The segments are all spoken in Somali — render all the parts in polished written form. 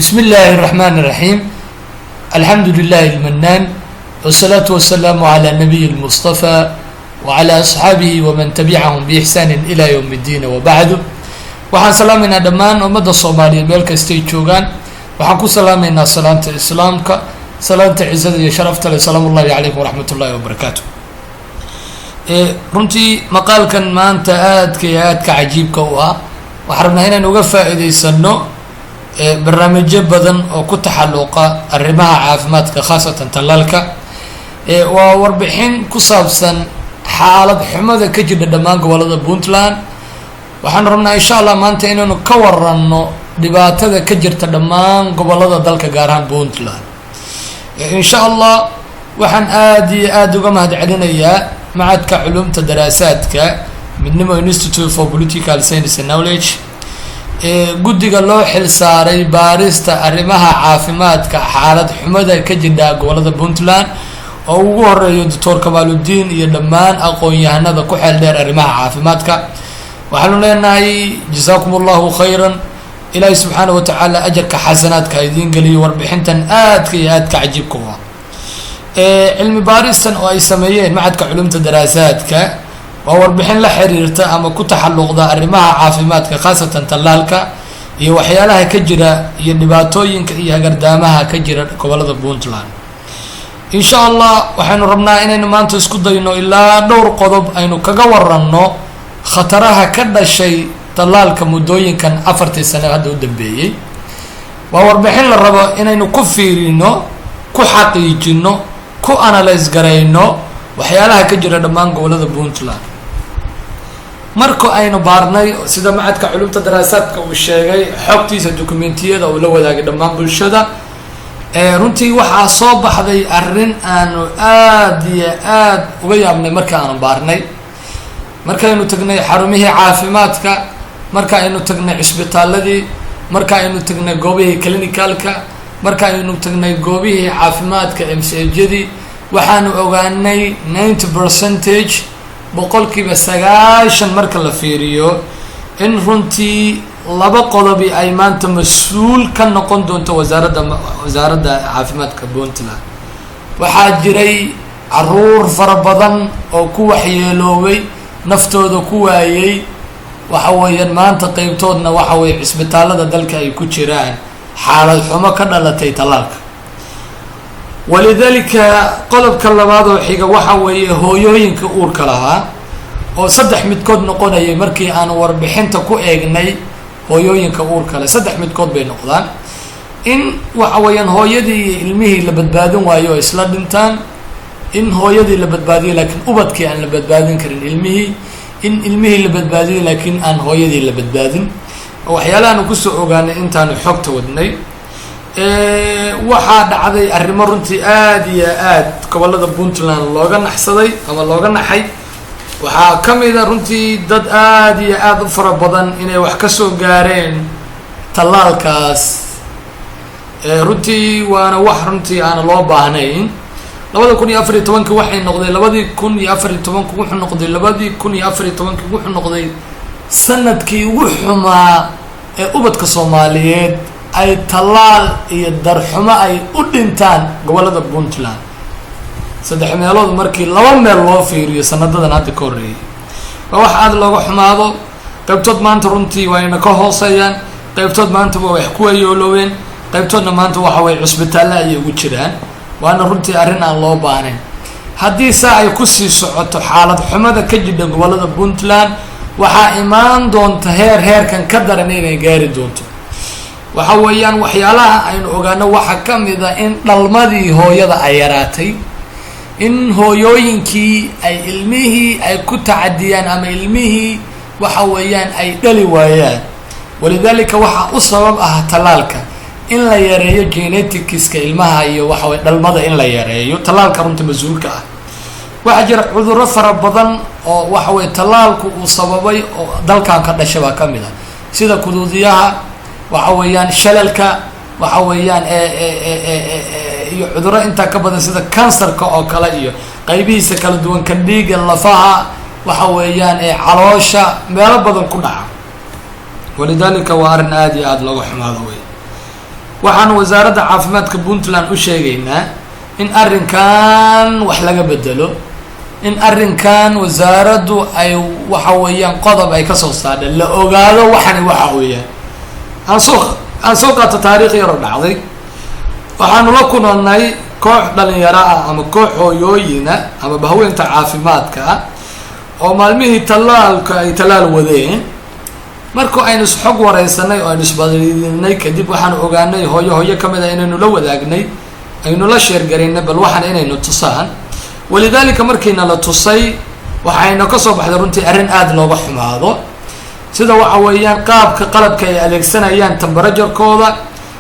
بسم الله الرحمن الرحيم، الحمد لله المنان، والصلاة والسلام على النبي المصطفى وعلى أصحابه ومن تبعهم بإحسان إلى يوم الدين، وبعد. Waxaan salaamaynaa dhammaan ummadda Soomaaliyeed meel kastay joogaan. Waxaan ku salaamaynaa salaanta Islaamka, salaanta cizada iyo sharafta leh. Salaamu ullahi calaykum waraxmat ullahi wabarakaatu. Runtii maqaalkan maanta aadka iyo aadka cajiibka u ah waxaan rabnaa inaan uga faa'iidaysano barnaamijyo badan oo ku taxalluqa arrimaha caafimaadka, khaasatan tallaalka. Waa warbixin ku saabsan xaalad xumada ka jirta dhammaan gobolada Puntland. Waxaan rabnaa, insha Allah, maanta inaynu ka waranno dhibaatada ka jirta dhammaan gobolada dalka, gaar ahaan Puntland, insha Allah. Waxaan aada iyo aada uga mahad celinayaa Macadka Culumta Daraasaadka Midnimo, Institute for Political Science and Knowledge, guddiga loo xil saaray baarista arrimaha caafimaadka, xaalad xumada ka jidha gobolada Puntland, oo ugu horeeyo Doctor Kamaaludiin iyo dhammaan aqoon-yahanada ku xeel dheer arrimaha caafimaadka. Waxaanu leenahay jasaakum allahu khayran. Ilaahay subxaana wa tacaala ajarka xasanaadka idiin geliyo warbixintan aadka iyo aadka cajiibka u ah. Cilmi baaristan oo ay sameeyeen Macadka Culumta Daraasaadka waa warbixin la xiriirta ama ku taxalluqda arrimaha caafimaadka, khaasatan tallaalka iyo waxyaalaha ka jira iyo dhibaatooyinka iyo hagardaamaha ka jira gobolada Puntland. Insha Allah, waxaynu rabnaa inaynu maanta isku dayno ilaa dhowr qodob aynu kaga waranno khataraha ka dhashay tallaalka muddooyinkan 4-tii sane hadda u dambeeyey. Waa warbixin la rabo inaynu ku fiirino, ku xaqiijino, ku analyse garayno waxyaalaha ka jira dhammaan gobolada Puntland. Marka aynu baarnay, sida Macadka Culumta Daraasaadka uu sheegay, xogtiisa documentiyada uu la wadaagay dhammaan bulshada, runtii waxaa soo baxday arrin aanu aada iyo aada uga yaabnay marka aanu baarnay, markaynu tagnay xarumihii caafimaadka, marka aynu tagnay cisbitaaladii, marka aynu tagnay goobihii clinicalka, marka aynu tagnay goobihii caafimaadka, MCH-yadii. Waxaanu ogaanay 90 percentage, 90%, marka la fiiriyo, in runtii laba qodobi ay maanta mas-uul ka noqon doonto wasaaradda caafimaadka Puntland. Waxaa jiray caruur fara badan oo ku waxyeeloobay, naftooda ku waayey. Waxa weeyaan maanta qeybtoodna waxa weeye cisbitaalada dalka ay ku jiraan, xaalad xumo ka dhalatay tallaalka. Walidaalika, qodobka labaad oo xiga waxa weeye hooyooyinka uurka lahaa oo saddex midkood noqonayay. Markii aan warbixinta ku eegnay hooyooyinka uurka leh, saddex midkood bay noqdaan: in waxa weeyaan hooyadii iyo ilmihii la badbaadin waayo oo isla dhintaan, in hooyadii la badbaadiyo laakiin ubadkii aan la badbaadin karin ilmihii, in ilmihii la badbaadiyo laakiin aan hooyadii la badbaadin. Waxyaalahaanu kusoo ogaanay intaanu xogta wadnay, waxaa dhacday arrimo runtii aada iyo aad gobolada Puntland looga naxsaday ama looga naxay. Waxaa ka mid a runtii dad aada iyo aada u fara badan inay wax kasoo gaareen tallaalkaas. Runtii waana wax runtii aana loo baahnayn. 2014-kii waxay noqday, 2014-ki wuxuu noqday, 2014-kii wuxuu noqday sanadkii ugu xumaa ee ubadka Soomaaliyeed ay tallaal iyo darxumo ay u dhintaan gobolada Puntland, saddex meelood markii laba meel loo fiiriyo sanadadan hadda ka horreeyay. Waa wax aada looga xumaado. Qaybtood maanta runtii waayna ka hooseeyaan, qaybtood maanta waa wax ku wayooloobeen, qaybtoodna maanta waxa weye cusbitaalle ayay ugu jiraan. Waana runtii arrin aan loo baahnayn. Haddii saa ay kusii socoto xaalad xumada ka jidha gobolada Puntland, waxaa imaan doonta heer heerkan ka daran inay gaari doonto. Waxa weeyaan waxyaalaha aynu ogaano waxaa ka mid a in dhalmadii hooyada ay yaraatay, in hooyooyinkii ay ilmihii ay ku tacadiyaan ama ilmihii waxa weeyaan ay dhali waayaan. Walidaalika, waxaa u sabab ah tallaalka in la yareeyo geneticska ilmaha iyo waxa weye dhalmada in la yareeyo, tallaalka runta mas-uulka ah. Waxaa jira cudurro fara badan oo waxa weye tallaalku uu sababay oo dalkan ka dhashay baa ka mid ah, sida kuduudiyaha, waxa weeyaan shalalka, waxa weeyaan iyo cudurro intaa ka badan, sida kansarka oo kale iyo qaybihiisa kala duwan, ka dhiiga, lafaha, waxa weeyaan caloosha, meelo badan ku dhaca. Walidaalika, waa arrin aada iyo aada looga xumaado wey. Waxaanu Wasaaradda Caafimaadka Puntland u sheegaynaa in arrinkan wax laga bedelo, in arrinkan wasaaraddu ay, waxa weeyaan, qodob ay kasoo saadha, la ogaado waxani waxa weeyaan. Aan soo qaato taariikh yaroo dhacday. Waxaanu la kulanay koox dhalinyaro ah ama koox hooyooyina ama bahaweynta caafimaadka ah oo maalmihii tallaalka ay tallaal wadeen. Marku aynu isxog wareysanay oo aynu isbadinay kadib, waxaanu ogaanay hooyo hooyo kamid ah inaynu la wadaagnay, aynu la share garaynay bal waxaan inaynu tusaan. Walidaalika, markiina la tusay, waxayna kasoo baxday runtii arrin aada looga xumaado, sida, waxa weeyaan, qaabka qalabka ay adeegsanayaan, temperature-kooda,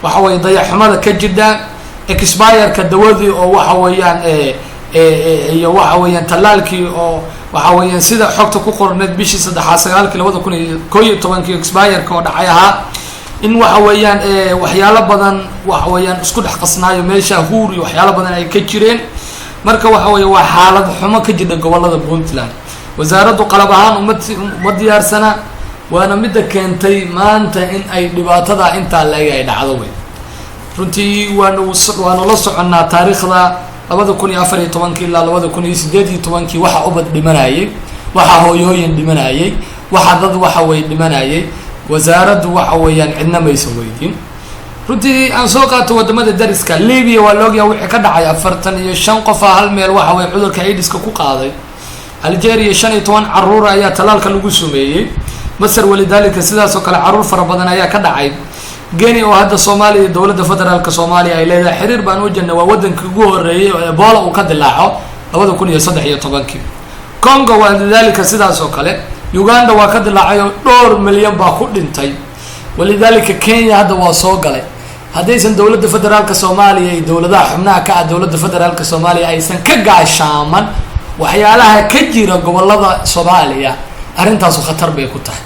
waxa weeye, dayaxxumada ka jidha, expire-ka dawadii oo, waxa weeyaan, iyo, waxa weeyaan, tallaalkii oo, waxa weeyaan, sida xogta ku qorneed bishii saddexaad 9-kii 2011-kii expire-ka oo dhacay ahaa, in, waxa weeyaan, waxyaalo badan, waxa weeyaan, isku dhex qasnaayo meesha, huur iyo waxyaalo badan ay ka jireen. Marka, waxa weeye, waa xaalad xumo ka jidha gobolada Puntland. Wasaaraddu qalab ahaan uma diyaarsana, waana midda keentay maanta in ay dhibaatada intaa la-eg ay dhacdo. Wey runtii waanu la soconnaa taariikhda 2014-kii ilaa 2018-kii, waxa ubad dhimanayay, waxa hooyooyin dhimanayay, waxa dad, waxa way, dhimanayay. Wasaaraddu, waxa weeyaan, cidna maysa weydiin runtii. Aan soo qaato wadamada dariska. Libya waa la ogyaha wixii ka dhacay, 45 qofa hal meel, waxa weye, cudurka AIDS-ka ku qaaday. Algeria 15 caruur ayaa tallaalka lagu sumeeyey. Masar, walidaalika, sidaas oo kale caruur fara badan ayaa ka dhacay. Guinea, oo hadda Soomaaliya, dowladda federaalka Soomaaliya ay leedahay xiriir baan u jirnay, waa wadankii ugu horeeyey oo Ebola uu ka dilaaco 2013-kii. Congo, walidaalika, sidaas oo kale. Uganda waa ka dilaacay oo dhowr milyan baa ku dhintay. Walidaalika, Kenya hadda waa soo galay. Haddaysan dowladda federaalka Soomaaliya iyo dowladaha xubnaha ka ah dowladda federaalka Soomaaliya aysan ka gaashaaman waxyaalaha ka jira gobolada Soomaaliya, arrintaasu khatar bay ku tahay.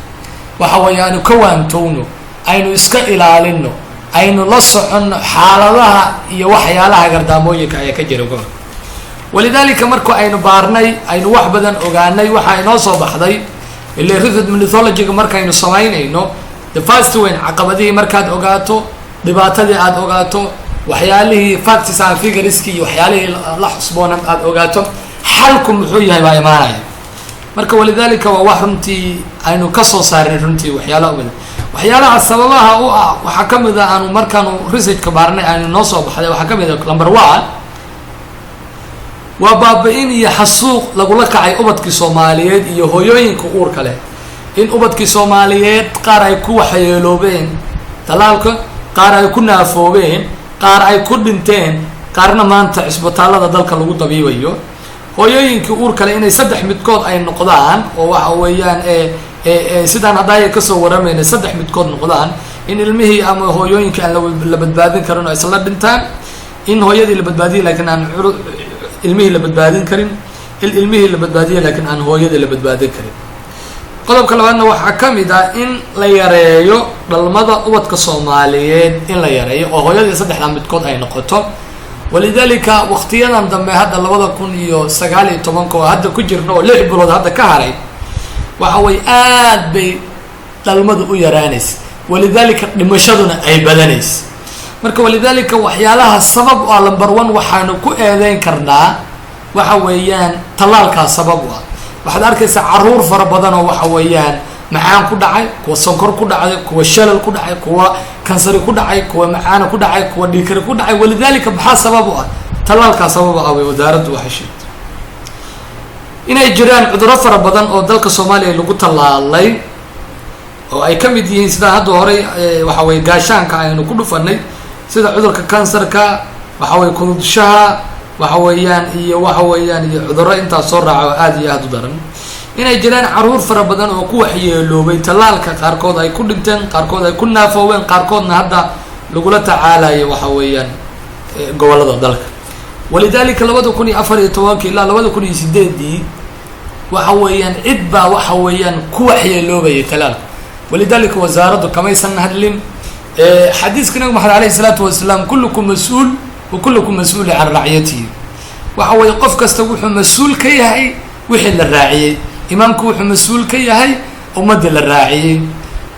Waxa weeye, aynu ka waantowno, aynu iska ilaalino, aynu la soconno xaaladaha iyo waxyaalaha gardaamooyinka ayaa ka jira gobolka. Walidaalika, marku aynu baarnay, aynu wax badan ogaanay, waxaa inoo soo baxday ile research methodology-ga markaynu samaynayno, the first weyn, caqabadihii markaad ogaato, dhibaatadii aada ogaato, waxyaalihii facts and figures-ki iyo waxyaalihii la xusboonan aada ogaato, xalku muxuu yahay baa imaanaya. Marka, walidaalika, waa wax runtii aynu kasoo saarin runtii waxyaalaha badan. Waxyaalaha sababaha u ah waxaa kamid a, aanu markaanu research-ka baarnay aynu noo soo baxday, waxaa kamid a, number one, waa baaba-in iyo xasuuq lagula kacay ubadkii Soomaaliyeed iyo hooyooyinka uurka leh, in ubadkii Soomaaliyeed qaar ay ku waxyeeloobeen talaalka, qaar ay ku naafoobeen, qaar ay ku dhinteen, qaarna maanta cisbitaalada dalka lagu dabiibayo. Hooyooyinkii uur kale inay saddex midkood ay noqdaan, oo, waxa weeyaan, sidaan haddaaya kasoo waramayna, saddex midkood noqdaan: in ilmihii ama hooyooyinkii aan la badbaadin karin oo isla dhintaan, in hooyadii la badbaadiyay lakiin aan ilmihii la badbaadin karin, in ilmihii la badbaadiyay laakiin aan hooyadii la badbaadin karin. Qodobka labaadna waxaa ka mid ah in la yareeyo dhalmada ubadka Soomaaliyeed, in la yareeyo oo hooyadii saddexdaa midkood ay noqoto. Walidaalika, waqtiyadan dambe, hadda 2019-ka oo hadda ku jirno, oo 6 bilood hadda ka haray, waxa way aad bay dhalmadu u yaraanaysa, walidaalika dhimashaduna ay badanaysa. Marka, walidaalika, waxyaalaha sabab u ah, number one, waxaanu ku eedeyn karnaa, waxa weeyaan, tallaalkaa sabab u ah. Waxaad arkaysaa caruur fara badan oo, waxa weeyaan, macaan ku dhacay, kuwa sonkor ku dhacday, kuwa shalal ku dhacay, kuwa kansari ku dhacay, kuwa macaana ku dhacay, kuwa dhiikari ku dhacay. Walidaalika, maxaa sabab u ah? Tallaalkaa sabab u ah way wasaaraddu waxay sheegtay inay jiraan cudurro fara badan oo dalka Soomaaliya lagu tallaalay, oo ay ka mid yihiin, sidaa hadda horey, waxa weye, gaashaanka aynu ku dhufanay, sida cudurka kansarka, waxa weye, kududshaha, waxa weeyaan, iyo, waxa weeyaan, iyo cudurro intaas soo raaca oo aada iyo aada u daran. Inay jiraan caruur fara badan oo ku waxyeeloobay tallaalka, qaarkood ay ku dhinteen, qaarkood ay ku naafoobeen, qaarkoodna hadda lagula tacaalayo, waxa weeyaan, gobollada dalka. Walidaalika, 2014-kii ilaa 2008-dii, waxa weeyaan, cid baa, waxa weeyaan, ku waxyeeloobayay talaalka. Walidaalika, wasaaraddu kamaysan hadlin. Xadiiska Nabi Maxamed alayhi isalaatu wasalaam, "Kullukum mas-uul wa kullukum mas-uuli can racyatihi", waxa weeye, qof kasta wuxuu mas-uul ka yahay wixii la raaciyey. Imaamku wuxuu mas-uul ka yahay ummaddii la raaciyey,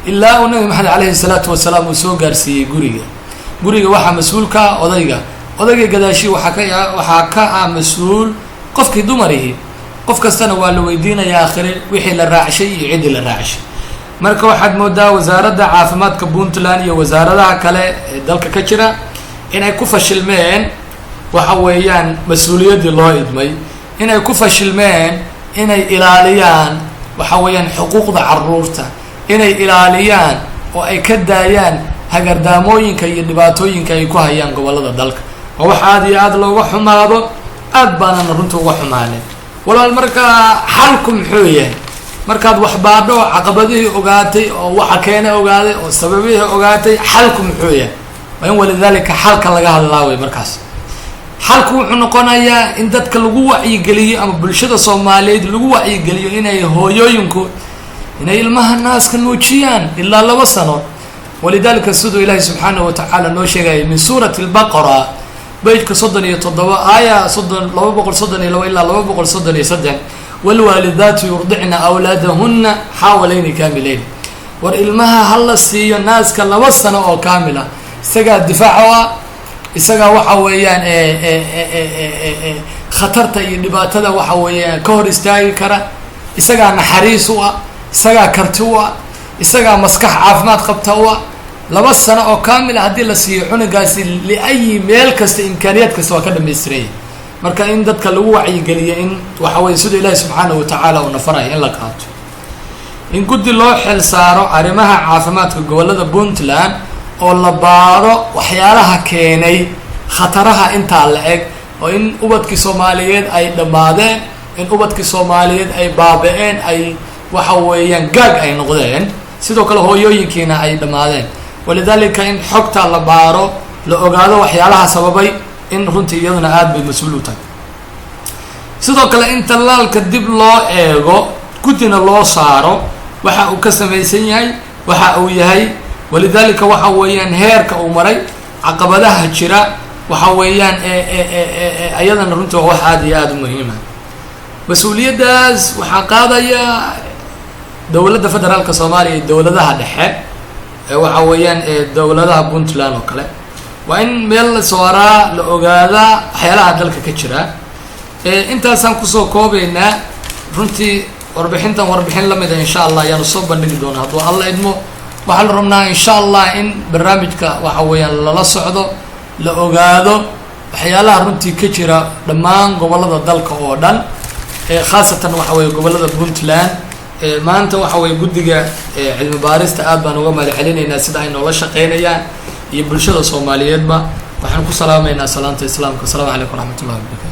ilaa uu Nabi Maxamed alayhi salaatu wasalaam uu soo gaarsiiyey guriga. Guriga waxaa mas-uulka ah odayga. Odayga gadaashi waxaa ka ah mas-uul qofkii dumarihi. Qof kastana waa la weydiinaya aakhire wixii la raacshay iyo ciddii la raacshay. Marka waxaad moodaa Wasaaradda Caafimaadka Puntland iyo wasaaradaha kale ee dalka ka jira inay ku fashilmeen, waxa weeyaan, mas-uuliyaddii loo idmay, inay ku fashilmeen inay ilaaliyaan, waxa weeyaan, xuquuqda caruurta, inay ilaaliyaan oo ay ka daayaan hagardaamooyinka iyo dhibaatooyinka ay ku hayaan gobollada dalka. Waa wax aada iyo aada looga xumaado, aad baanana runta uga xumaanay, walaal. Markaa xalku muxuu yahay? Markaad wax baadho oo caqabadihii ogaatay oo waxa keena ogaaday oo sababihii ogaatay, xalku muxuu yahay? Waa in walidaalika xalka laga hadlaa wey. Markaas xalku wuxuu noqonayaa in dadka lagu wacyigeliyo ama bulshada Soomaaliyeed lagu wacyigeliyo inay hooyooyinku inay ilmaha naaska nuujiyaan ilaa 2 sano. Walidaalika siduu Ilaahay subxaanahu watacaala noo sheegayay min suurati Albaqara, page-ka 37, aaya 30, 232 ilaa 233: "Waalwaalidaatu yurdicna awlaadahunna xaawalayni kaamileyn." War ilmaha hala siiyo naaska 2 sano oo kaamil ah. Isagaa difaac o ah, isagaa, waxa weeyaan, khatarta iyo dhibaatada, waxa weeyaan, ka hor istaagi kara, isagaa naxariis u ah, isagaa karti u ah, isagaa maskax caafimaad qabta u ah. 2 sano oo kaamil ah haddii la siiyo cunugaasi, liayi meel kasta, imkaaniyaad kasta waa ka dhamaystiranya. Marka in dadka lagu wacyigeliyo in, waxa weye, sida Ilaahi subxaanahu watacaala uu nafarayo in la qaato, in guddi loo xil saaro arrimaha caafimaadka gobollada Puntland oo la baaro waxyaalaha keenay khataraha intaa la eg, oo in ubadkii Soomaaliyeed ay dhammaadeen, in ubadkii Soomaaliyeed ay baaba-een, ay, waxa weeyaan, gaag ay noqdeen, sidoo kale hooyooyinkiina ay dhammaadeen. Walidaalika in xogta la baaro, la ogaado waxyaalaha sababay, in runtii iyaduna aada bay mas-uul u tahay. Sidoo kale in tallaalka dib loo eego, guddina loo saaro, waxa uu ka samaysan yahay, waxa uu yahay, walidaalika, waxa weeyaan, heerka uu maray, caqabadaha jira, waxa weeyaan, ayadana runtii waa wax aada iyo aada u muhiima. Mas-uuliyaddaas waxaa qaadaya dowladda federaalka Soomaaliya iyo dowladaha dhexe ee, waxa weeyaan, dowladaha Puntland oo kale. Waa in meel la sooraa, la ogaadaa waxyaalaha dalka ka jira. Intaasaan kusoo koobaynaa. Runtii warbixintan warbixin lamida insha Allah ayaanu soo bandhigi doonaa hadduu Alla idmo. Waxaa la rabnaa insha Allah in barnaamijka, waxa weeyaan, lala socdo, la ogaado waxyaalaha runtii ka jira dhammaan gobollada dalka oo dhan, khaasatan, waxa weye, gobollada Puntland. Maanta, waxa weye, guddiga cilmi baarista aad baan uga mahad celinaynaa sida ay noola shaqeynayaan iyo bulshada Soomaaliyeedba. Waxaan ku salaamaynaa salaanta Islaamka. Asalaamu calaykum waraxmat ullahi wabarakatu.